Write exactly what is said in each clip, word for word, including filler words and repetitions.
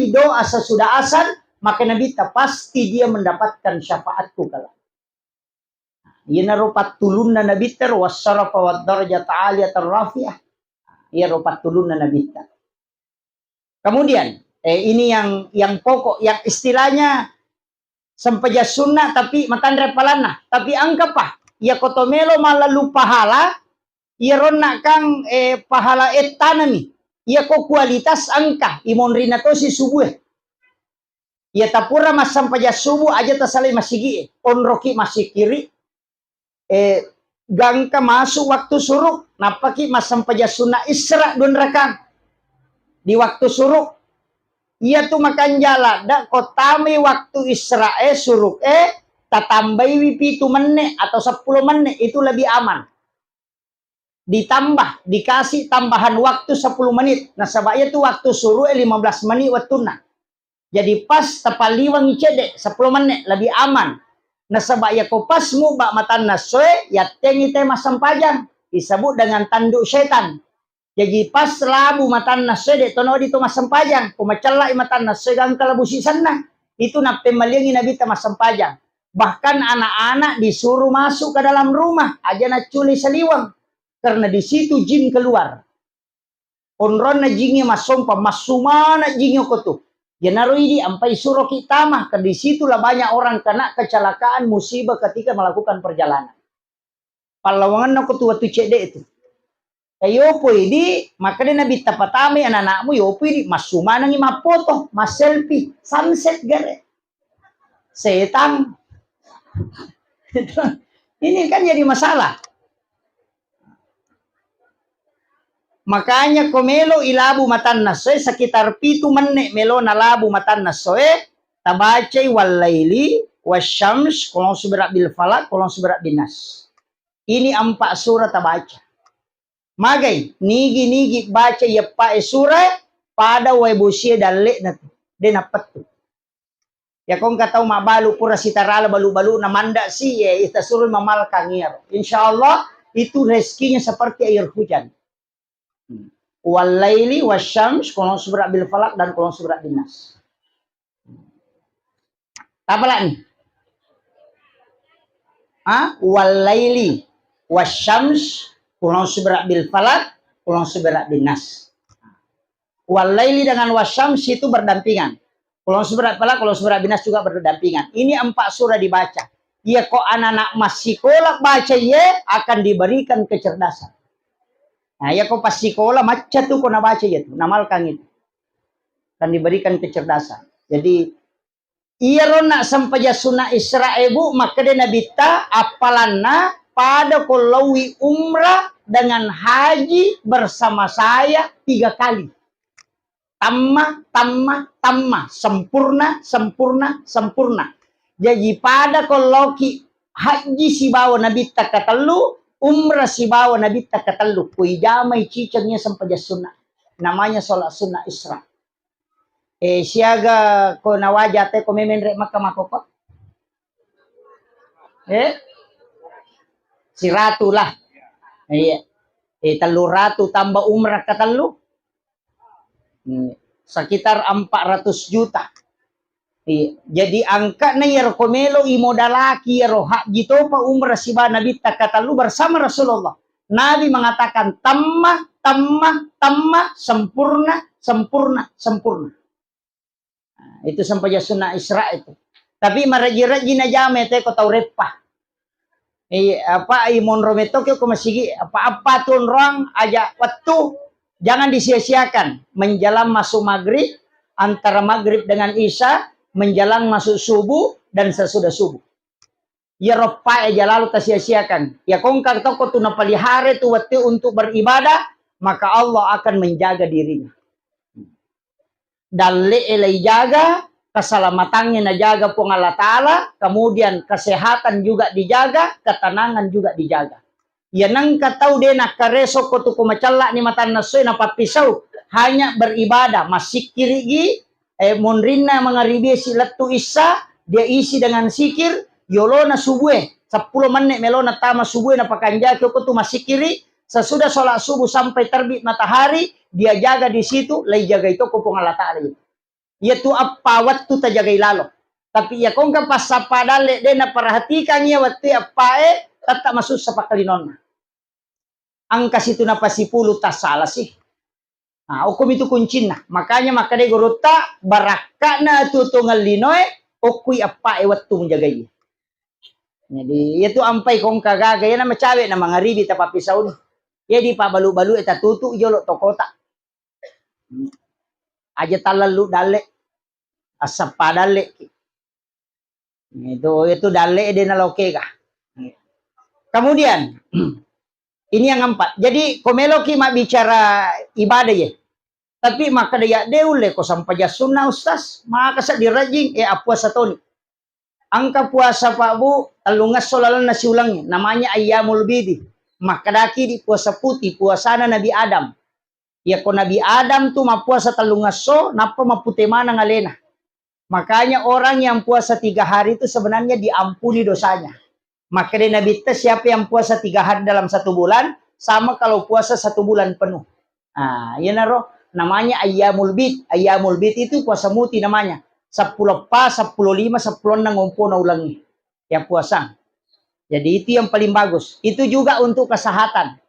doa sesudah azan, maka Nabitta pasti dia mendapatkan syafaatku kala. Iyanaro pattulunna Nabitta ro, wassarafa wad darajata aliyatan rafiah. Iyaro pattulunna Nabitta. Kemudian, eh, ini yang yang pokok, yang istilahnya sempajang sunna tapi matanre palanna. Tapi engkapa? Iya ko to melo mallalu pahala, iya ronna kang, eh, pahala ettanami. Iya ko kualitas engka, imonrina tosi subuh. Iya tapura massempajang subuh aja tasalai masigi'e. Onroki masikiri, eh, gangka masuk waktu suruk, nappaki massempajang sunna Isra dua rakang. Di waktu suruk, iya tu makanja ladda ko tamai waktu Isra e, suruk e, tatambaiwi pitu menne atau seppulo menne, itu lebih aman. Ditambah, dikasih tambahan waktu sepuluh menit. Nasaba iya tu waktu suruk e lima belas menit wettunna. Jadi pas tapalliwengi cedde sepuluh menit, lebih aman. Nasaba iya ko pas mubba matanna essoe, yattengi te massempajang, disebut dengan tanduk setan. Jaji pas labu matanna essoe, de' to nawedding to massempajang. Ko macellai matanna essoe, gangka labu sisenna. Itu nappemmaliangi Nabitta massempajang. Bahkan anak-anak disuruh masuk ke dalam rumah, aja naccule saliweng. Karena di situ jin keluar. Onronna jingnge massompa, massu maneng jingnge ko tu. Iyanaro idi ampai suroki tama, karena di situlah banyak orang kena kecelakaan, musibah ketika melakukan perjalanan. Pallawangenna ko tu wettu cedde itu. Yopoi di, makkeda Nabitta, patamai anak-anakmu, yopoi di, massu manengi mappoto, masselfie, sunset gare. Setang. Ini kan jadi masalah. Makanya ko melo ilabu matanna essoe, sekitar pitu menne melo nalabu matanna essoe, tabacai wallaili, wasyams, qul a'udzu birabbil falaq, qul a'udzu birabbin nas. Ini empat surah tabaca. Magai, nigi-nigi baca iyeppae surah, pada wae bosie dalle'na tu. De' nappettu. Iya ko engka tau mabbalu pura sitarala balu-balu na mandasi, ye, ita suruh mamalkang iyaro. Insya Allah itu rezekinya seperti air hujan. Hmm. Wallaili wasyams, qul a'udzu birabbil falaq, dan qul a'udzu birabbin nas. Tapalani. Ha? Wallaili wasyams, qul a'udzu birabbil falaq, qul a'udzu birabbin nas. Wallaili dengan wasyams itu berdampingan. Qul a'udzu birabbil falaq, qul a'udzu birabbin nas juga berdampingan. Ini empat surah dibaca. Iya ko anak-anak massikola baca iye akan diberikan kecerdasan. Nah, iya ko passikola macca tu ko nabaca iye tu, namalkang itu. Akan diberikan kecerdasan. Jadi, iyaro na sempajang sunna Isra e, Bu, makkeda Nabitta, appalanna pada ko laowi umrah dengan haji bersama saya tiga kali. Tamma, tamma, tamma, sempurna, sempurna, sempurna. Jaji pada ko laoki haji sibawa Nabitta katellu, umrah sibawa Nabitta katellu, ko ijamai ciceng iya sempajang sunna. Namanya sholat sunnah Isra. Eh, siaga ko nawaja te ko memenre Makkah makkokko? Eh? Siratu lah. Iya. Eh, tellu ratu tambah umrah katellu. Hmm. Sekitar empat ratus juta. Iya. Jadi angka'na iyaro ko melo imodalaki iyaro haji topa umrah siba Nabitta katellu bersama Rasulullah. Nabi mengatakan, "Tamma, tamma, tamma, sempurna, sempurna, sempurna." Nah, itu sempajang sunna Isra itu. Tapi maraji-raji najama te ko tau reppa. Eh, apa, i monro metto ke ko masigi, apa-apa tu onroang aja wettu, jangan disia-siakan. Menjelang masuk maghrib, antara maghrib dengan isya, menjelang masuk subuh, dan sesudah subuh. Iyaro eppa e aja lalo tasia-siakan. Iya ko engka toko tu napelihara tu wettu untuk beribadah, maka Allah akan menjaga dirinya. Dalle'e laijaga, keselamatannya najaga Puang Allah Ta'ala, kemudian kesehatan juga dijaga, ketenangan juga dijaga. Iya nengka tau de nakkareso ko tu ko macella'ni matanna essoe napappisau, hanya beribadah, massikkirigi, eh, monrinna mangaribi si lettu issa, dia isi dengan sikir, yolona subue, seppulo menne melona tama subue napakanjaki ko tu massikkiri, sesudah sholat subuh sampai terbit matahari, dia jaga di situ, laijagai toko Puang Allah Ta'ala itu. Iyatu eppa wettu tajagai lalo. Tapi iya kongka passappa dalle de naperhatikan iya wettu eppae, tetta masussa pakkalinonna. Engka situ napasipulu tassala sih. Nah, okkomi tu kuncinna. Makanya makkeda gurutta, barakka'na atuo-tuongeng linoe, okkui eppae wettu mujagai. Jadi, iyatu ampai kongka gaga, iyana macawe na mangaribi tapappisauni. Iya di pabalu-balu e tatutu jolo tokota. Aja tallallu dalle. Assappa dalle. Itu, itu dalle de nalokega. Kemudian, ini yang empat. Jadi, ko meloki mabbicara ibadah ya. Tapi makkeda ya de ulle ko sampajang sunna, Ustaz. Maka sa dirajing, eh, appuasa toni. Engka puasa, Pak Bu, tellungesso lalenna siulengnge, namanya ayyamul bidi. Makkedaki di puasa putih, puasana Nabi Adam. Iya ko Nabi Adam tu mappuasa tellungesso, nappa mapute maneng alena. Makanya orang yang puasa tiga hari itu sebenarnya diampuni dosanya. Makkeda Nabitta, siapa yang puasa tiga hari dalam satu bulan, sama kalau puasa satu bulan penuh. Ah, iyanaro namanya ayyamul bid. Ayyamul bid itu puasa muti namanya. Seppulo eppa, seppulo lima, seppulo enneng ompona ulengnge. Ya puasa. Jadi itu yang paling bagus. Itu juga untuk kesehatan.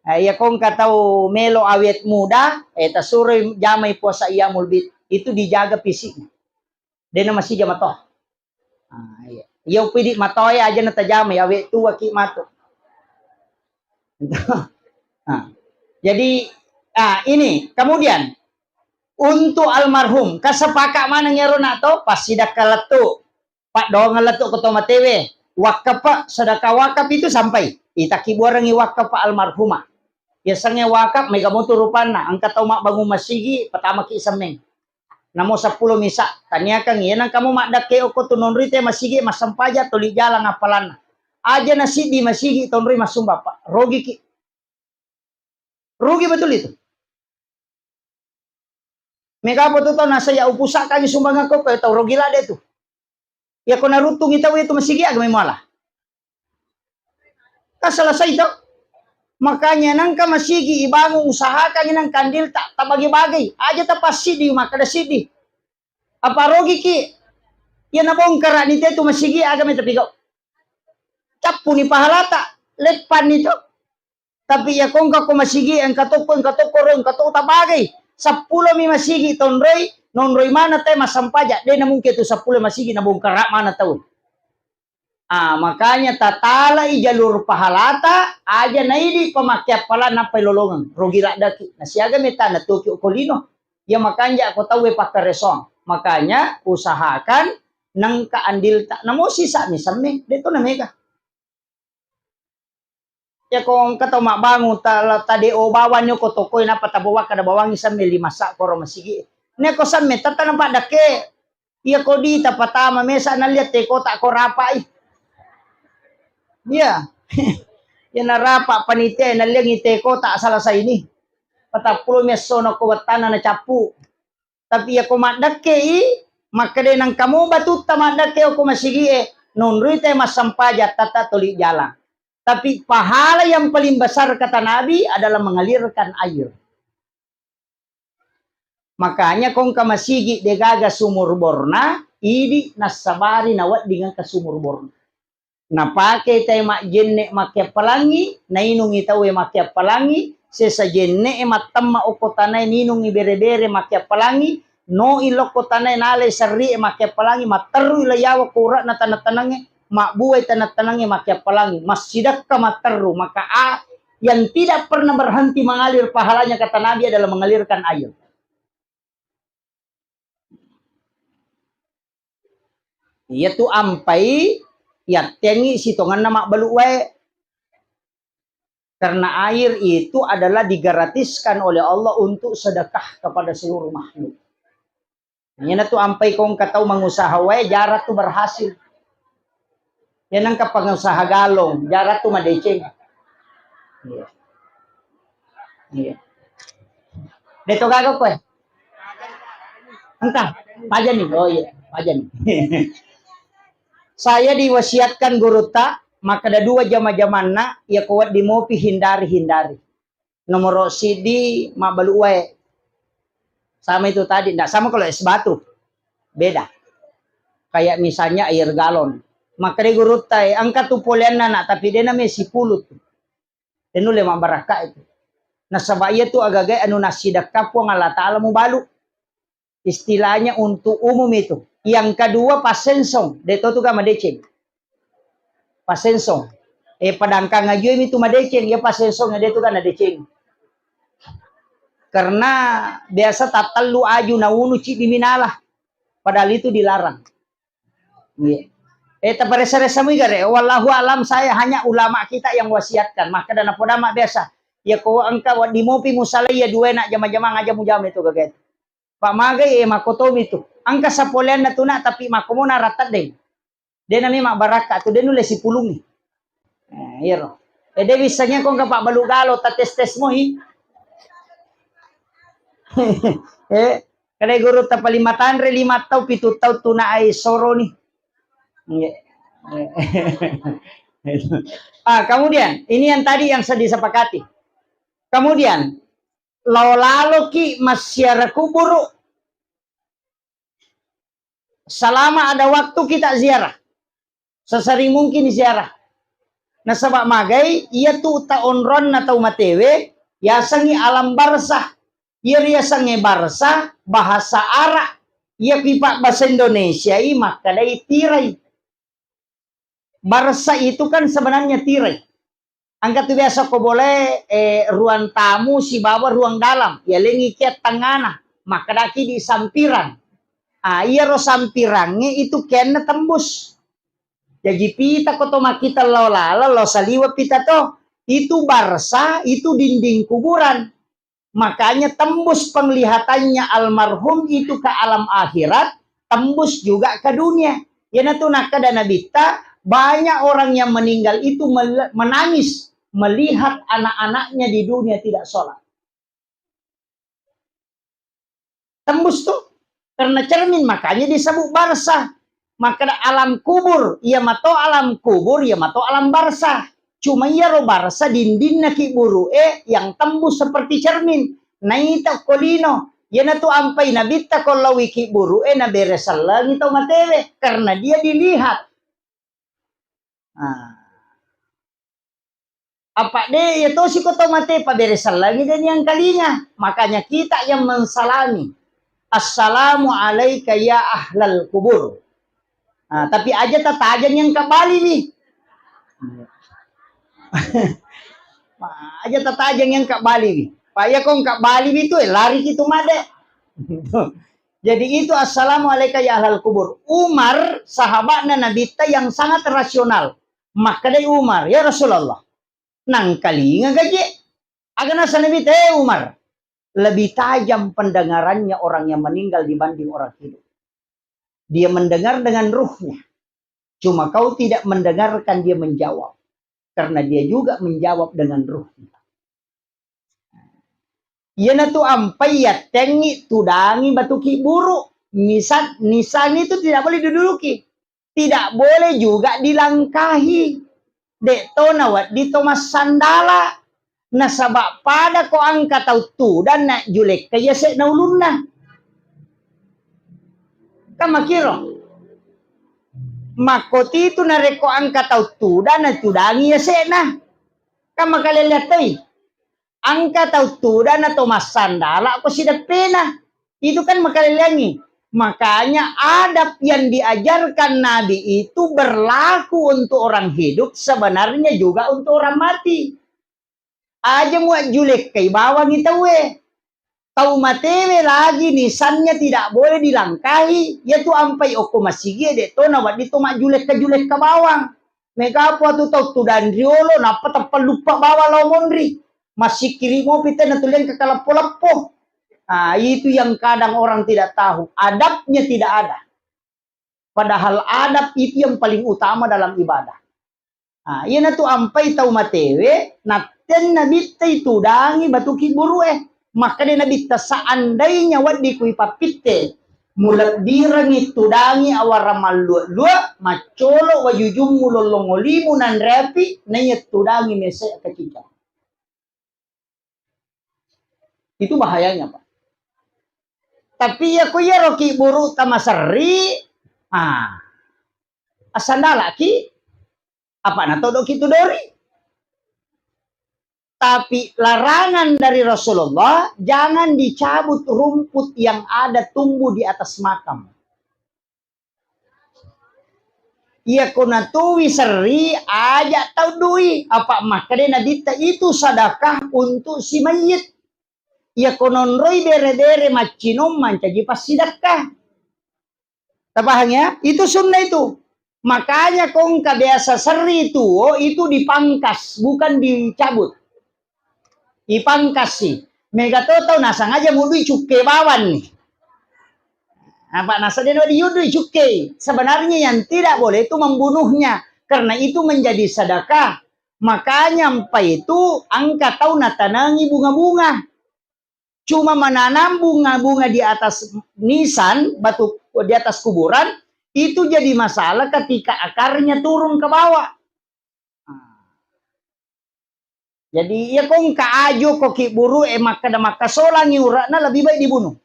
Eh, iya kongka tau melo awet muda, eh, tasuroi jamai puasa ayyamul bid. Itu dijaga fisiknya. Dena masija matoa. Ah, iya. Iya upidi matoa ya aja natajamai, awet tua ki matu. Ah. Jadi, ah, ini kemudian untuk almarhum, kasepaka maneng iyaro nak to, passidakka lettu. Paddoangeng lettu ko to matewe, wakaf, sedekah wakaf itu sampai. Itakki buarengngi wakaf almarhumah. Yasengnge wakaf mega motu rupanna, engka tau mabbangung masigi, patamaki semmeng. Namo seppulo misa, taniakeng iya nengka mo maddakke okko tu nonroi te masigi massempajang toli jalang appalanna. Aja na siddi masigi tonroi massumba, Pak. Rogiki. Rugi betul itu. Mega apa tu tau nasaya upusakkangi sumbangakko ko tau rogi ladde tu. Iya ko naruttungi tau itu masigi aga mai muala. Kan selesai tau. Makanya nengka masigi ibangun, usahakan nang kandil tak tabagi-bagi. Aja tapasidi makkeda sidi. Apa rogiki? Iya nabongkara ni te tu masigi aga mai tapigau. Cappuni pahalata, leppanni tu. Tapi iya kongka ko masigi engka tokko, engka tokko ro, engka to tabagai. Seppulo mi masigi tonroi, nonroi mana te massampaja, de na mungkin tu seppulo masigi nabongkara mana tau. Ah, makanya tatalai jalur pahalata, aja naidi pemakke appalang nappai lolongeng, rogi laddaki. Na siaga meta na toki ko lino. Iya makanja ko tauwe pakkaresong. Makanya usahakan nengka andilta. Namo sisa mi semme, de to na mega. Iya ko engka tau mabbangung, ta-, tadeo bawang ni ko tokoi, napa tabawa kada bawangi semme lima sa koro masigi. Ne ko semme tata na paddakke. Iya ko di tapatama mesa nalliang te kota ko rapai. Iya. Iya narapa panitia nalliangi te kota salah saini. Patappulo mi esso na ko wettana na cappu. Tapi iya ko maddakkei, makkeda nengka mo batutta maddakke ko masigie, nonroi te massampaja tata toli jalang. Tapi pahala yang paling besar kata Nabi adalah mengalirkan air. Makanya kongka masigi degaga sumur borna, idi nassabari nawedding engka sumur borna. Napake tae majjenne makkeappalangi, nainungi tauwe makkeappalangi, sesa jenne'e mattemma okko tanae ninungi bere-bere makkeappalangi, noi lokko tanae nalai serri'e makkeappalangi, matterrui layawa ko ura'na taneng-tanengnge, mabbuai taneng-tanengnge makkeappalangi, massidakka matterru, maka a-, yang tidak pernah berhenti mengalir pahalanya kata Nabi adalah mengalirkan air. Iyatu ampai yattengngi sitongenna mabbalu wae. Karena air itu adalah digratiskan oleh Allah untuk sedekah kepada seluruh makhluk. Iyanatu ampai kongka tau mangusaha wae jarang tu berhasil. Iya nengka pengusaha galong, jarang tu madeceng. Iya. Iya. Deto gaga koe? Engka, pajani. Oh iya, pajani. Saya diwasiatkan gurutta, makkeda dua jama-jamanna, iya ko wedding mopi hindari-hindari. Nomoro siddi mabbalu wae. Sama itu tadi, ndak sama kalau es batu. Beda. Kayak misalnya air galon. Makkeda gurutta, eh, engka tu poleanna, Nak, tapi de' name sipulu tu. De' nulle mabbarakka itu. Nasaba iya tu agaga anu nassidekka Puang Allah Taala mubalu. Istilahnya untuk umum itu. Yang kedua, passeng song, de' to tu ga madeceng. Passeng song. Eh, padangkang ajue mi tu madeceng, ya passeng song de' tu ga nadeceng. Karena biasa tattellu aju naunu ciddi minala. Padahal itu dilarang. Iya. Eh, taparessa-ressa mui gare. Wallahu alam, saya hanya ulama kita yang wasiatkan. Makkeda napoda ma biasa. Ya ko engka wedding mopi musalai ya dua nak jama-jamang aja mujama itu gaga. Pak magai, eh, makkotomi tu. Engka sapoleanna tu, Nak, tapi makkomo naratta deng. De' nami mabbarakka tu, de' nulle sipulungi. Eh, iyaro. Eh, de' wissengnge ko engka pabbalu galo, ta tes-tes mohi. Eh, kada guru ta paling matanre lima tau, pitu tau tuna ai soroni. Iya. Ah, kemudian ini yang tadi yang sudah disepakati. Kemudian, lao laloki massiara kuburu. Selama ada waktu kita ziarah. Sesering mungkin ziarah. Nasaba magai, iya tu ta onronna tau matewe, yasengngi alam barzah. Iya riasengnge barzah, bahasa Arab. Iya ki pak bahasa Indonesia i makkedai tirai. Barzah itu kan sebenarnya tirai. Engka tu biasa ko bolae, eh, ruang tamu sibawa ruang dalam. Yalengi kia tengana, makkedaki di sampiran. Ah, iyaro sampirangnge itu kenna tembus. Jaji pita ko to makkita lao laleng, lao saliweng pita to. Itu barzah, itu dinding kuburan. Makanya tembus penglihatannya almarhum itu ke alam akhirat, tembus juga ke dunia. Iyanatu nakkeda Nabitta, banyak orang yang meninggal itu mel-, menangis melihat anak-anaknya di dunia tidak sholat. Tembus tuh. Karena cermin, makanya disebut barzah. Makkeda alam kubur, iya mato alam kubur, iya mato alam barzah. Cuma iyaro barzah dindinna kibburu'e yang tembus seperti cermin. Naita ko lino, iyanatu ampai Nabitta ko laowi kibburu'e nabere sellengi tau matewe, karena dia dilihat. Nah. Apa de', iya tosi ko tau mate pabere sellengi de' niangkalinga. Makanya kita yang mensalami, "Assalamu alaika ya ahlal kubur." Nah, tapi aja tatajang yang kabaliwi. Aja tatajang yang kabaliwi. Pak, iya ko kabaliwi tu, eh, lari ki tu made. Jadi itu, "Assalamu alaika ya ahlal kubur." Umar, sahabatna Nabitta yang sangat rasional. Makkedai Umar, "Ya Rasulullah, nangkalinga gaje." Aga nasa Nabitta, "Eh, Umar, lebih tajam pendengarannya orang yang meninggal dibanding orang hidup. Dia mendengar dengan ruhnya. Cuma kau tidak mendengarkan dia menjawab. Karena dia juga menjawab dengan ruhnya." Iyanatu ampai yattengngi tudangi batu kibburu. Misal, nisan itu tidak boleh diduduki. Tidak boleh juga dilangkahi. De' to nawedding to massandala. Nasaba pada ko engka tau tudang na julekka yase'na ulunna. Kan makiro. Makkotitu narekko engka tau tudang na tudangi yase'na. Kan makalelleang toi. Engka tau tudang na to massandala ko sideppena. Itu kan makalelleangi. Makanya adab yang diajarkan Nabi itu berlaku untuk orang hidup, sebenarnya juga untuk orang mati. Aja muajjulekkai bawangi tauwe. Tau matewe lagi nisannya tidak boleh dilangkahi, iyatu ampai okko masigie de' to nawedding to majjulekka-julekka bawang. Mega po atu tau tudang riolo, nappa teppelluppa bawang lao monri. Massikkiri mopi te natuleng ke kaleppo-leppo. Ah, itu yang kadang orang tidak tahu. Adabnya tidak ada. Padahal adab itu yang paling utama dalam ibadah. Ah, iyanatu ampai tau matewe, natten Nabitta itudangi batu kibburu'e. Makkeda Nabitta, "Seandainya wedding kui pappitte, mulebbirengi tudangi awarang mallua-lua, maccolo wajujummu lollong olimu nanre api, naiya tudangi mese' kacicang." Itu bahayanya, Pak. Tapi iya ko iyaro kibburu'ta maserri, ah, assandalaki, apa natodoki tudori. Tapi larangan dari Rasulullah, jangan dicabut rumput yang ada tumbuh di atas makam. Iya ko natui serri, aja tau dui, apa makkeda Nabitta itu sedekah untuk si mayit. Iya ko nonroi bere-bere maccinong mancaji passidekka. Tapahang ya? Itu sunnah itu. Makanya ko engka biasa serri tuo itu dipangkas, bukan dicabut. Ipangkassi. Mega to tau nasangaja mudui cukke bawang ni. Apa nasa dena diudui cukke. Sebenarnya yang tidak boleh itu membunuhnya. Karena itu menjadi sedekah. Makanya empa itu engka tau natanangi bunga-bunga. Cuma menanam bunga-bunga di atas nisan, batu di atas kuburan, itu jadi masalah ketika akarnya turun ke bawah. Jadi, iya ko engka aju ko kibburu'e makkeda makkasolangi ura'na, lebih baik dibunuh.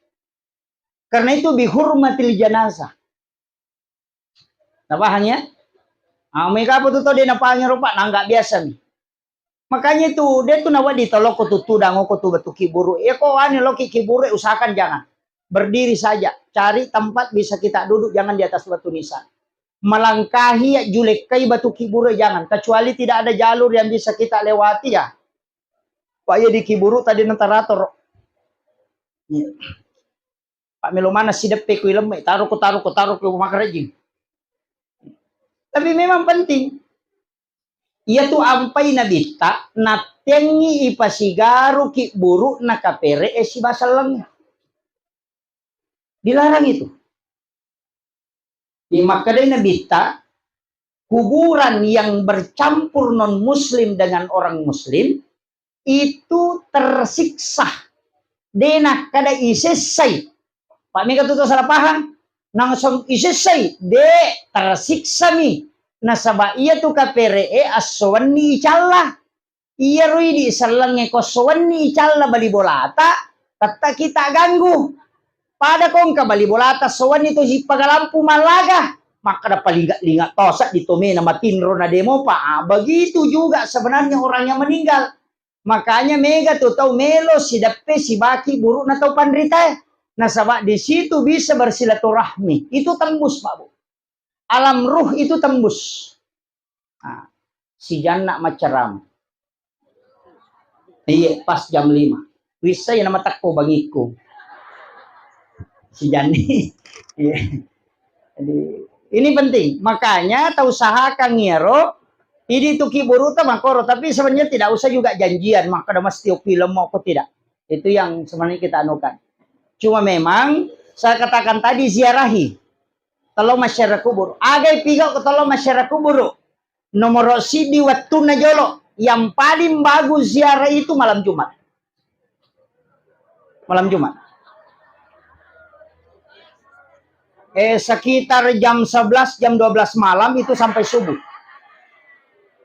Karena itu bihurmatil janazah. Napahang ya? Ah, mega apa tu tau de napahang ero, Pak? Nah, nggak biasa nih. Makanya itu, de tu nawedding toloko tu tudang ko tu batu kibburu'e. Iya ko anu loki kibburu'e, usahakan jangan. Berdiri saja, cari tempat bisa kita duduk, jangan di atas batu nisan. Melangkahi ya, julekkai batu kibburu'e, jangan. Kecuali tidak ada jalur yang bisa kita lewati ya. Pak, iya di kibburu'ta de natarator. Iya. Pak, melo mana sideppe ku ilemme, taruh ku, taruh ku, taruh ku makarejing. Tapi memang penting. Iya tu ampai Nabitta, nattengngi ipasigaru kibburu'na kapere'e sibawa sellengnge. Dilarang itu. Di makkedai Nabitta, kuburan yang bercampur non muslim dengan orang muslim itu tersiksa. De nakkeda isessai. Pak, mega tu salah paham. Nangsong isessai, de, tersiksami. Nasaba iya tu kapere'e assowenni icalla. Iyaro idi sellengnge ko sowenni icalla bali bolata, tetta kita ganggu. Pada ko engka bali bolata sowenni to sipagalampu mallaga, makkeda palinga-linga tosa di tomena matinro na demopa. Ah, begitu juga sebenarnya orang yang meninggal. Makanya mega tu tau melo sideppe sibaki buru'na tau panritae. Nasaba di situ bisa bersilaturahmi. Itu tembus, Pak Bu. Alam ruh itu tembus. Nah, si Janna maccarama. Iya, pas jam lima. Wissai namatekko bangikku. Si Janni. Iya. Jadi, ini penting. Makanya tau usahakan iyaro, idi tu kibburu'ta makoro, tapi sebenarnya tidak usah juga janjian, makkeda mesti oki lemmo ko tidak. Itu yang sebenarnya kita anukan. Cuma memang saya katakan tadi, ziarahi. Tolong masyarakat kubur. Agai piga ko tolong masyarakat kubur. Nomor sidi wettunna jolo. Yang paling bagus ziarah itu malam Jumat. Malam Jumat. Eh, sekitar jam sebelas, jam dua belas malam itu sampai subuh.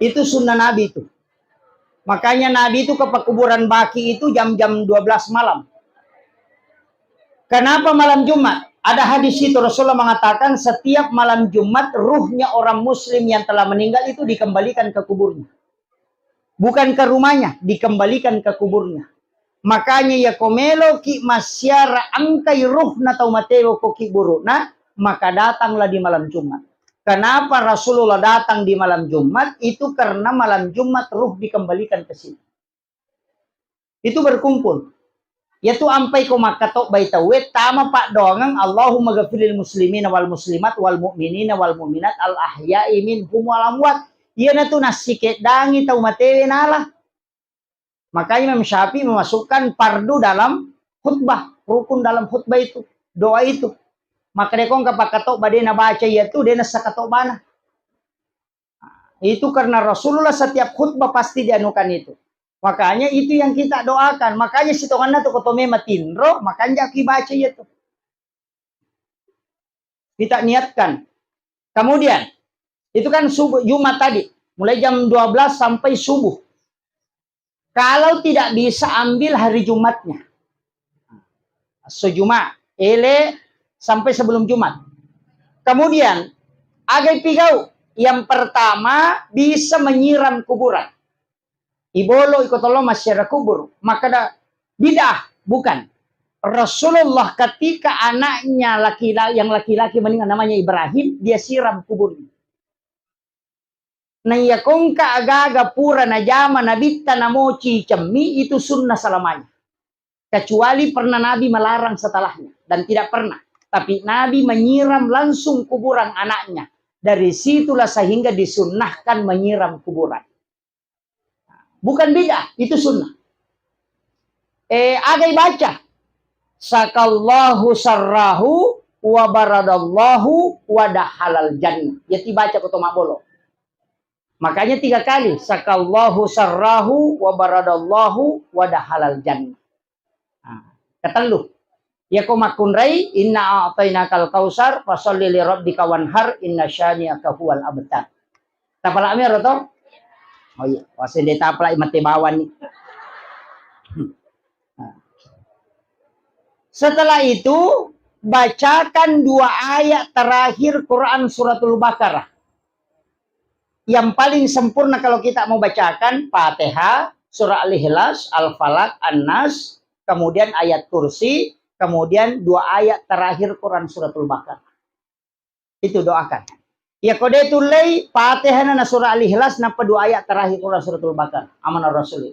Itu sunnah Nabi itu. Makanya Nabi itu ke pekuburan Baki itu jam-jam dua belas malam. Kenapa malam Jumat? Ada hadis itu Rasulullah mengatakan setiap malam Jumat ruhnya orang muslim yang telah meninggal itu dikembalikan ke kuburnya. Bukan ke rumahnya, dikembalikan ke kuburnya. Makanya ya ko meloki massiara engkai ruhna tau mateo ko kibburu'na, maka datanglah di malam Jumat. Kenapa Rasulullah datang di malam Jumat? Itu karena malam Jumat ruh dikembalikan ke sini. Itu berkumpul. Yatu ampai ko makkatobbai tauwe, tama paddoangeng, "Allahumma ghafirlil muslimina wal muslimat wal mu'minina wal mu'minat al ahya'i minhum wal amwat." Iyanatu nassikeddangi tau matewe nala. Makanya Imam Syafi'i memasukkan fardu dalam khutbah, rukun dalam khutbah itu, doa itu. Maka de kongka pakkatobba de nabaca iyatu, de nassa katobbana. Itu karena Rasulullah setiap khutbah pasti dianukan itu. Makanya itu yang kita doakan. Makanya sitonganna tu koto mema tinro, makanya ki baca iyatu. Kita niatkan. Kemudian, itu kan subuh Jumat tadi, mulai jam dua belas sampai subuh. Kalau tidak bisa, ambil hari Jumatnya. Esso Juma. Ele sampai sebelum Jumat. Kemudian, aga ipigau? Yang pertama, bisa menyiram kuburan. Ibolo iko tolo massiara kubur. Makkeda bid'ah, bukan. Rasulullah ketika anaknya laki-laki, yang laki-laki meninggal namanya Ibrahim, dia siram kuburnya. Na iya kongka agaga pura najama nabitta namoci cemmi, itu sunnah selamanya. Kecuali pernah Nabi melarang setelahnya, dan tidak pernah. Tapi Nabi menyiram langsung kuburan anaknya. Dari situlah sehingga disunnahkan menyiram kuburan. Bukan bid'ah, itu sunnah. Eh, aga ibaca? Sakallahu sarrahu wa baradallahu wa dahalal jannah. Yati baca ko to mabbolo. Makanya tiga kali, sakallahu sarrahu wa baradallahu wa dahalal jannah. Nah, ketellu. Yako makkunrai, inna a'tainakal kausar, fasalli li rabbika wanhar, inna syani'aka huwal abtar. Tapalak mi ero to? Oh iya, wasende tapalak mate bawang ni. Nah. Setelah itu, bacakan dua ayat terakhir Quran Suratul Baqarah. Yang paling sempurna kalau kita mau bacakan Fatihah, surah Al-Ikhlas, Al-Falaq, An-Nas, kemudian ayat kursi, kemudian dua ayat terakhir Quran Suratul Baqarah. Itu doakan. Ya kode tullei Fatihah na surah Al-Ikhlas, nappa dua ayat terakhir Quran Suratul Baqarah. Amanah Rasul.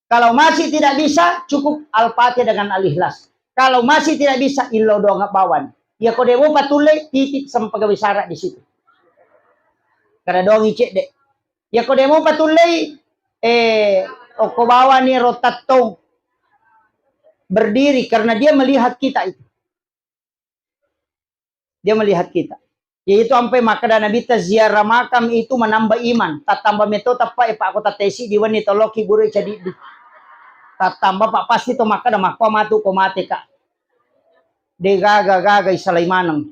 Kalau masih tidak bisa, cukup Al-Fatihah dengan Al-Ikhlas. Kalau masih tidak bisa, illau doang bawang. Ya kode mau patullei, titip sama pegawai sara di situ. Kada doang icek dek. Ya kode mau patullei, eh, oko bawang ni rotattong berdiri karena dia melihat kita itu. Dia melihat kita. Yaitu ampai makkeda Nabitta, ziarah makam itu menambah iman. Tattamba meto teppa e, Pak, kota tesi di wenni tolloki buru cadiddi. Tattamba, Pak, pasti to makkeda, makko matu ko mate, Kak. De gaga-gaga isalai maneng.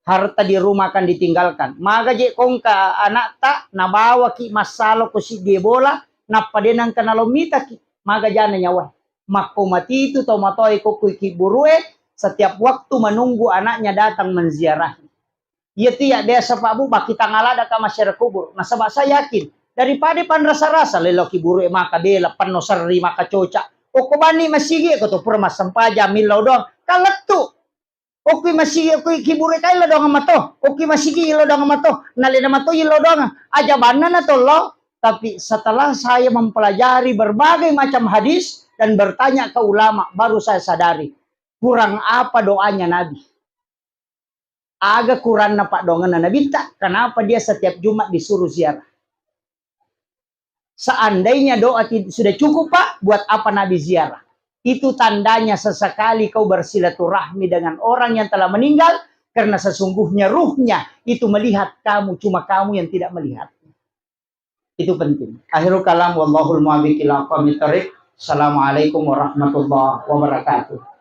Harta di rumah akan ditinggalkan. Maga je kongka anakta, nabawaki massalo ko siddi bola, nappa de nangka nalomitaki. Maga jana nyawa. Makko matitu tomatoa e ko kui kiburue, setiap waktu menunggu anaknya datang menziarahi. Iya tu ya biasa Pak Bu, baki tangala daka masyarakat kubur. Nasaba saya yakin, daripada panrasa-rasa lelo kiburue maka bela, penno serri maka coca. Okko bani masigi ko to pura massempajang millau doang. Kalettu. Okki masigi, okki kibure kai lo doang mato. Okki masigi lo doang mato. Nalena mato lo doang. Aja banna na tollo. Tapi setelah saya mempelajari berbagai macam hadis dan bertanya ke ulama, baru saya sadari kurang apa doanya Nabi. Aga kuranna paddoangenna Nabitta, kenapa dia setiap Jumat disuruh ziarah? Seandainya doa tid-, sudah cukup, Pak, buat apa Nabi ziarah? Itu tandanya sesekali kau bersilaturahmi dengan orang yang telah meninggal, karena sesungguhnya ruhnya itu melihat kamu, cuma kamu yang tidak melihat. Itu penting. Akhirul kalam, wallahul muwaffiq ila aqwamit thariq. Assalamualaikum warahmatullahi wabarakatuh.